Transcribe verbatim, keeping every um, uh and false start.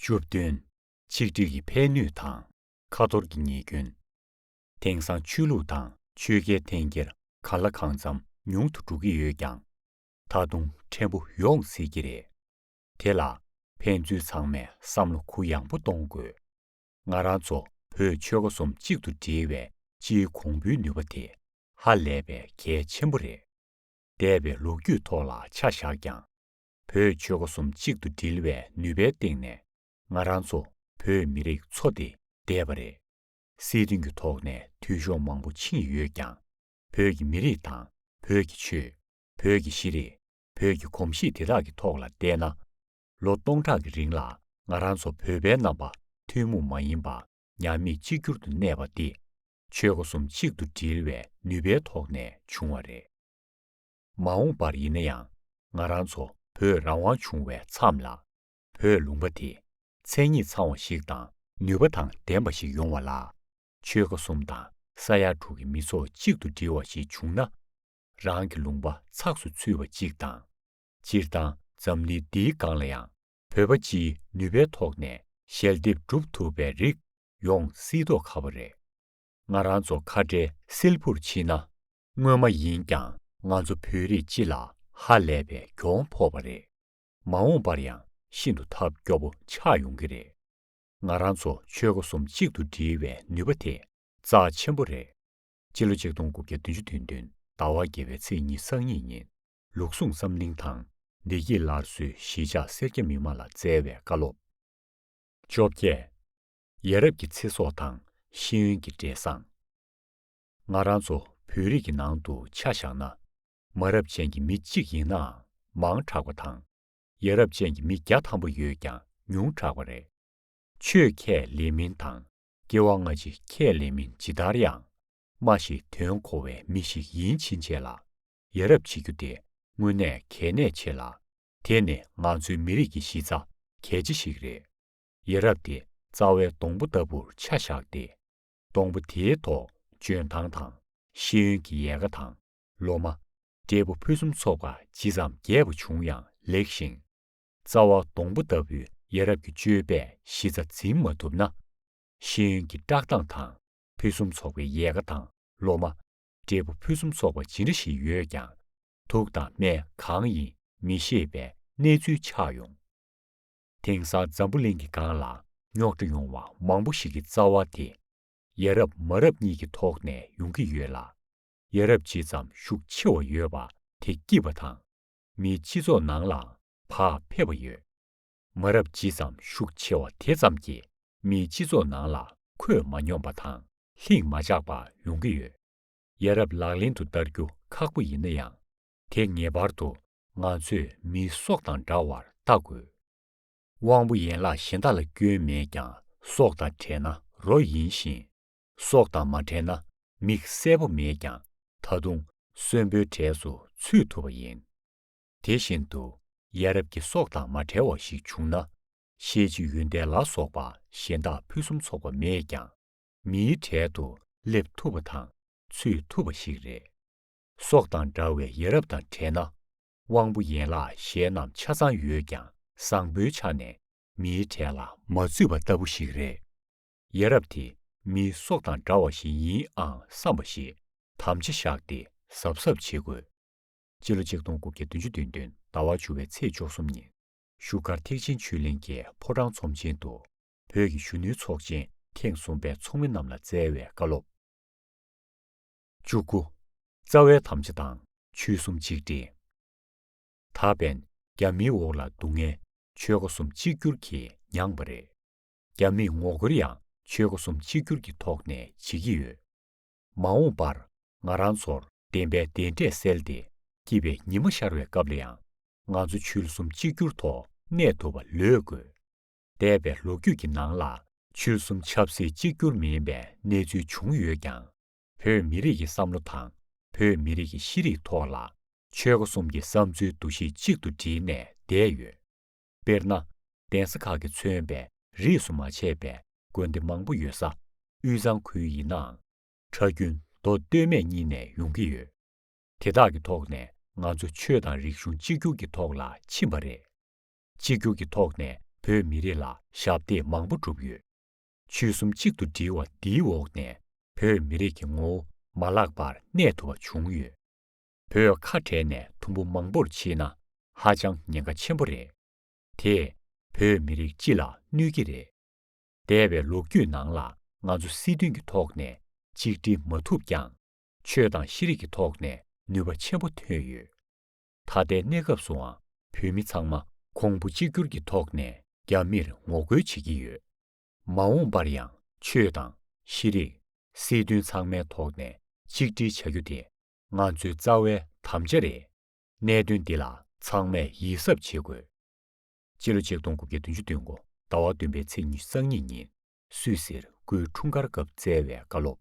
བཅུ་བདུན། ཆིག་སྒྲིལ་གྱི་ཕན་ནུས་དང་ཁ་ཐོར་གྱི་ཉེས་སྐྱོན། དེང་སང་ཆོས་ལུགས་དང་ཆོས་ཁའི་འཐེན་འཁྱེར་གང་ལ་གང་འཚམ་ཉུང་དུ་འགྲོ་གི་ཡོད་ཀྱང་། ད་དུང་ཕྲན་བུ་ཡོང་སྲིད་ཀྱི་རེད། དེ་ལ་ཕན་ཚུན་ཚང་མས་བསམ་བློ་གུ་ཡངས་པོ་གཏོང་དགོས། ང་རང་ཚོ་བོད་ཆོལ་ཁ་གསུམ་གཅིག་ཏུ་སྒྲིལ་བའི་སྤྱིའི་གོང་བུའི་ནུས་པ་དེ་ཧ་ལས་པའི་གལ་ཆེན་པོ་རེད། འདས་པའི་ལོ་རྒྱུས་ཐོག་ལ་ཆ་བཞག་ཀྱང་། བོད་ཆོལ་ཁ་གསུམ་གཅིག་ཏུ་སྒྲིལ་བའི་ནུས་པའི་སྟེང་ནས་ང་རང་ཚོ་བོད་མི་རིགས་འཚོ་སྟེ་བསྡད་པ་རེད། སྲིད་དོན་གྱི་ཐོག་ནས་འཐུས་ཤོར་མང་པོ་ཕྱིན་ཡོད་ཀྱང་། བོད་ཀྱི་མི་རིགས་དང་བོད་ཀྱི་ཆོས། བོད་ཀྱི་ཤེས་རིག་བོད་ཀྱི་གོམས་གཤིས་དེ་དག་གི་ཐོག་ལ་བལྟས་ན། ལོ་སྟོང་ཕྲག་གི་རིང་ལ་ང་རང་ཚོ་བོད་པའི་རྣམ་པ་ཐུན་མོང་མ་ཡིན་པ་ཉམས་མེད་གཅིག་གྱུར་དུ་གནས་པ་འདི། ཆོལ་ཁ་གསུམ་གཅིག་ཏུ་སྒྲིལ་བའི་ནུས་པའི་ཐོག་ནས་བྱུང་བ་རེད། མ་འོངས་པར་ཡིན་ན་ཡང་། ང་རང་ཚོ་བོད་རང་དབང་བྱུང་བའི་མཚམས་ལ། བོད་ལུང་པ་དེ་མཚན་ཉིད་ཚང་བ་ཞིག་དང་ནུས་པ་དང་ལྡན་པ་ཞིག་ཡོང་བ་ལ། ཆོལ་ཁ་གསུམ་དང་ས་ཡ་དྲུག་གི་མི་ཚོགས་གཅིག་ཏུ་སྒྲིལ་བ་ཞིག་བྱུང་ན། རང་གི་ལུང་པ་ཚགས་སུ་ཚུད་པ་གཅིག་དང་། སྤྱིར་བཏང་འཛམ་གླིང་འདིའི་སྒང་ལ་ཡང་བོད་པ་སྤྱིའི་ནུས་པའི་ཐོག་ནས་ཞལ་འདེབས་སྒྲུབ་ཐུབ་པའི་རིགས་ཡོང་སྲིད་མདོག་ཁ་པོ་རེད། ང་རང་ཚོ་ཁ་བྲལ་སིལ་བུར་ཕྱིན་ན། སྔོན་མ་ཡིན་ཀྱང་ང་ཚོ་བོད་རིགས་སྤྱི་ལ་ཧ་ལས་པའི་གྱོང་ཕོག་པ་རེད། མ་འོངས་པར་ཡང་ཤིན་ཏུ་ཐབས་སྐྱོ་པོ་ཆགས་ཡོང་གི་རེད། ང་རང་ཚོ་ཆོལ་ཁ་གསུམ་གཅིག་ཏུ་སྒྲིལ་བའི་ནུས་པ་དེ་རྩ་ཆེན་པོ་རེད། སྤྱི་ལོ་ཆིག་སྟོང་དགུ་བརྒྱ་བདུན་ཅུ་དོན་བདུན་ཟླ་བ་བརྒྱད་པའི་ཚེས་ཉི་ཤུ་རྩ་གཉིས་ཉིན། ལུགས་ཟུང་བསམ་གླིང་དང་བདེ་སྐྱིད་སླར་གསོའི་གཞིས་ཆགས་སེར་སྐྱ་མི་མང་ལ་བསྩལ་བའི་བཀའ་སློབ། བཅོ་བརྒྱད། ཡ་རབས་ཀྱི་ཚེ་སྲོག་དང་ཤེས་ཡོན་གྱི་འབྲས་བཟང་། ང་རང་ཚོ་བོད་རིགས་ཀྱི་ནང་དུ་ཆ་བཞག་ན། མ་རབས་ཅན་གྱི་མི་གཅིག་ཡིན་ནའང་མང་དྲགས་པ་དང་། ཡ་རབས་ཅན་གྱི་མི་བརྒྱ་ཐམ་པ་ཡོད་ཀྱང་ཉུང་དྲགས་པ་རེད། ཆོས་ཁས་ལེན་མིན་དང་སྐྱེ་བ་སྔ་ཕྱི་ཁས་ལེན་མིན་ཇི་ལྟར་ཡང་། སྨྲ་ཤེས་དོན་གོ་བའི་མི་ཞིག་ཡིན་ཕྱིན་ཆད་ལ། ཡ་རབས་བྱེད་རྒྱུ་དེ་དངོས་གནས་གལ་གནད་ཆེ་ལ། དེ་ནི་ང་ཚོའི་མི་རིགས་ཀྱི་གཞི་རྩ་གལ་ཆེ་ཞིག་རེད། ཡ་རབས་དེ་རྩ་བའི་སྡོང་པོ་ལྟ་བུར་ཆ་བཞག་སྟེ། སྡོང་པོ་དེའི་ཐོག་འཇོན་ཐང་དང་ཤེས་ཡོན་གྱི་ཡལ་ག་དང་། སློབ་མ། འབྲས་བུ་ཕུན་སུམ་ཚོགས་པ་ཇི་ཙམ་རྒྱས་པ་བྱུང་ཡང་ལེགས་ཤིང་། རྩ་བ་སྡོང་པོ་ལྟ་བུའི་ཡ་རབས་ཀྱི་སྤྱོད་པས་གཞི་རྩ་འཛིན་མ་ཐུབ་ན། ཤེས་ཡོན་གྱི་བཀྲག་མདངས་དང་ཕུན་སུམ་ཚོགས་པའི་ཡལ་ག་དང་སློབ་མ། འབྲས་བུ་ཕུན་སུམ་ཚོགས་པ་ཇི་འདྲ་ཞིག་ཡོད་ཀྱང་། དུག་དང་སྨན་གང་ཡིན་མི་ཤེས་པའི་གནས་ཚུལ་ཆགས་ཡོང་། དེང་སང་འཛམ་བུ་གླིང་གི་སྒང་ལ་རྙོག་དྲ་ཡོང་བ་མང་པོ་ཞིག་གི་རྩ་བ་དེ། ཡ་རབས་མ་རབས་གཉིས་ཀྱི་ཐོག་ནས་ཡོང་གི་ཡོད་ལ། ཡ་རབས་ཇི་ཙམ་ཤུགས་ཆེ་བ་ཡོད་པ་དེ་སྐྱིད་པ་དང་། མིའི་སྤྱི་ཚོགས་ནང་ལའང་བག་ཕེབས་པ་ཡོད། མ་རབས་ཇི་ཙམ་ཤུགས་ཆེ་བ་དེ་ཙམ་གྱིས་མིའི་སྤྱི་ཚོགས་ནང་ལ་འཁོད་མ་མྱོང་པ་དང་ལྷིང་མ་འཇགས་པ་ཡོང་གི་ཡོད། ཡ་རབས་ལག་ལེན་དུ་བསྟར་རྒྱུ་ཁག་པོ་ཡིན་ན་ཡང་། དེ་ངེས་པར་དུ་ང་ཚོས་མིའི་སྲོག་དང་འདྲ་བར་ལྟ་དགོས། དབང་པོ་ཡན་ལག་གཞན་དག་ལ་སྐྱོན་མེད་ཀྱང་སྲོག་དང་བྲལ་ན་རོ་ཡིན་ཞིང་། སྲོག་དང་མ་བྲལ་ན་མིག་གསལ་པོ་མེད་ཀྱང་ད་དུང་གསོན་པོའི་གྲས་སུ་ཚུད་ཐུབ་པ་ཡིན། དེ་བཞིན་དུ་ཡ་རབས་ཀྱི་སྲོག་དང་མ་བྲལ་བ་ཞིག་བྱུང་ན། ཤེས་བྱའི་ཡོན་ཏན་ལ་སོགས་པ་གཞན་དག་ཕུན་སུམ་ཚོགས་པ་མེད་ཀྱང་། མིའི་གྲལ་དུ་སླེབས་ཐུབ་པ་དང་ཚུད་ཐུབ་པ་ཞིག་རེད། སྲོག་དང་འདྲ་བའི་ཡ་རབས་དང་བྲལ་ན། དབང་པོ་ཡན་ལག་གཞན་རྣམས་ཆ་ཚང་ཡོད་ཀྱང་བཟང་པོའི་ཆ་ནས་མིའི་གྲལ་ལ་མ་ཚུད་པ་ལྟ་བུ་ཞིག་རེད། ཡ་རབས་དེ་མིའི་སྲོག་དང་འདྲ་བ་ཞིག་ཡིན་ཨང་བསམ་པ་ཞིག་དམ་བཅའ་བཞག་སྟེ་གཟབ་གཟབ་བྱེད་དགོས། སྤྱི་ལོ་ཆིག་སྟོང་དགུ་བརྒྱ་བདུན་ཅུ་དོན་བདུན་ཟླ་བ་བཅུ་བའི་ཚེས་བཅུ་གསུམ་ཉིན། བཞུགས་སྒར་ཐེག་ཆེན་ཆོས་གླིང་གི་ཕོ་བྲང་ཚོམས་ཆེན་དུ། བོད་ཀྱི་གཞོན་ནུའི་ཚོགས་ཆེན་ཐེངས་གསུམ་པའི་ཚོགས་མི་རྣམས་ལ་བསྩལ་བའི་བཀའ་སློབ། བཅུ་དགུ། རྩ་བའི་དམ་བཅའ་དང་ཆོལ་གསུམ་གཅིག་སྒྲིལ། ད་ཕན་རྒྱ་མིའི་འོག་ལ་སྡུག་བསྔལ་ཆོལ་ཁ་གསུམ་གཅིག་གྱུར་གྱིས་མྱངས་པ་རེད། རྒྱ་མིས་ངོ་རྒོལ་ཡང་ཆོལ་ཁ་གསུམ་གཅིག་གྱུར་གྱི་ཐོག་ནས་བྱེད་ཀྱི་ཡོད། མ་འོངས་པར་ང་རང་ཚོར་བདེན་པའི་བདེན་འབྲས་གསལ་ཏེ་སྐྱིད་པའི་ཉི་མ་ཤར་བའི་སྐབས་ལ་ཡང་། ང་ཚོ་ཆོལ་གསུམ་གཅིག་གྱུར་ཐོག་གནས་ཐུབ་པ་ལོས་དགོས། འདས་པའི་ལོ་རྒྱུས་ཀྱི་ནང་ལ་ཆོལ་གསུམ་ཆབ་སྲིད་གཅིག་གྱུར་མིན་པའི་གནས་ཚུལ་བྱུང་ཡོད་ཀྱང་། བོད་མི་རིགས་ཀྱི་བསམ་བློ་དང་བོད་མི་རིགས་ཀྱི་ཤེས་རིག་ཐོག་ལ་ཆོལ་ཁ་གསུམ་གྱི་བསམ་ཚུལ་འདུ་ཤེས་གཅིག་ཏུ་བསྒྲིལ་ནས་བསྡད་ཡོད། དཔེར་ན། གདན་ས་ཁག་གིས་མཚོན་པའི་རིས་སུ་མ་ཆད་པའི་དགོན་སྡེ་མང་པོ་ཡོད་ས་དབུས་གཙང་ཁུལ་ཡིན་ནའང་། ཁྲ་རྒྱུན་མདོ་སྟོད་སྨད་གཉིས་ནས་ཡོང་གི་ཡོད། དེ་དག་གི་ཐོག་ནས་ང་ཚོ་ཆོས་དང་རིག་གཞུང་གཅིག་གྱུར་གྱི་ཐོག་ལ་ཕྱིན་པ་རེད། གཅིག་གྱུར་གྱི་ཐོག་ནས་ བོད་མི་རིགས་ལ་ཞབས་འདེགས་མང་པོ་བསྒྲུབས་ཡོད། ཆོལ་གསུམ་གཅིག་ཏུ་སྒྲིལ་བ་འདིའི་འོག་ནས་བོད་མི་རིགས་ཀྱི་ངོ་བོ་མ་བརླག་པར་གནས་ཐུབ་པ་བྱུང་ཡོད། བོད་ཁ་བྲལ་ནས་དུམ་བུ་མང་པོར་ཕྱིན་ན་ཧ་ཅང་ཉེན་ཁ་ཆེན་པོ་རེད། དེས་བོད་མི་རིགས་སྤྱི་ལ་གནོད་ཀྱི་རེད། འདས་པའི་ལོ་རྒྱུས་ནང་ལ་ང་ཚོ་སྲིད་དོན་གྱི་ཐོག་ནས་གཅིག་སྒྲིལ་མ་ཐུབ་ཀྱང་། ཆོས་དང་ཤེས་རིག་གི་ཐོག་ནས་ནུས་པ་ཆེན་པོ་ཐོན་ཡོད། ད་ལྟའི་གནས་སྐབས་སུའང་བོད་མི་ཚང་མ་གོང་བུ་གཅིག་གྱུར་གྱི་ཐོག་ནས་རྒྱ་མིར་ངོ་རྒོལ་བྱེད་ཀྱི་ཡོད། མ་འོངས་པར་ཡང་ཆོས་དང་ཤེས་རིག་སྲིད་དོན་ཚང་མའི་ཐོག་ནས་གཅིག་སྒྲིལ་བྱ་རྒྱུ་དེ་ང་ཚོའི་རྩ་བའི་དམ་བཅའ་རེད། གནད་དོན་འདི་ལ་ཚང་མས་ཡིད་གཟབ་བྱེད་དགོས། སྤྱི་ལོ་ཆིག་སྟོང་དགུ་བརྒྱ་བདུན་ཅུ་དོན་དགུ་ཟླ་བ་བདུན་པའི་ཚེས་ཉི་ཤུ་རྩ་གཉིས་ཉིན་སུད་སིར་སྐུའི་འཁྲུངས་སྐར་སྐབས་བསྩལ་བའི་བཀའ་སློབ།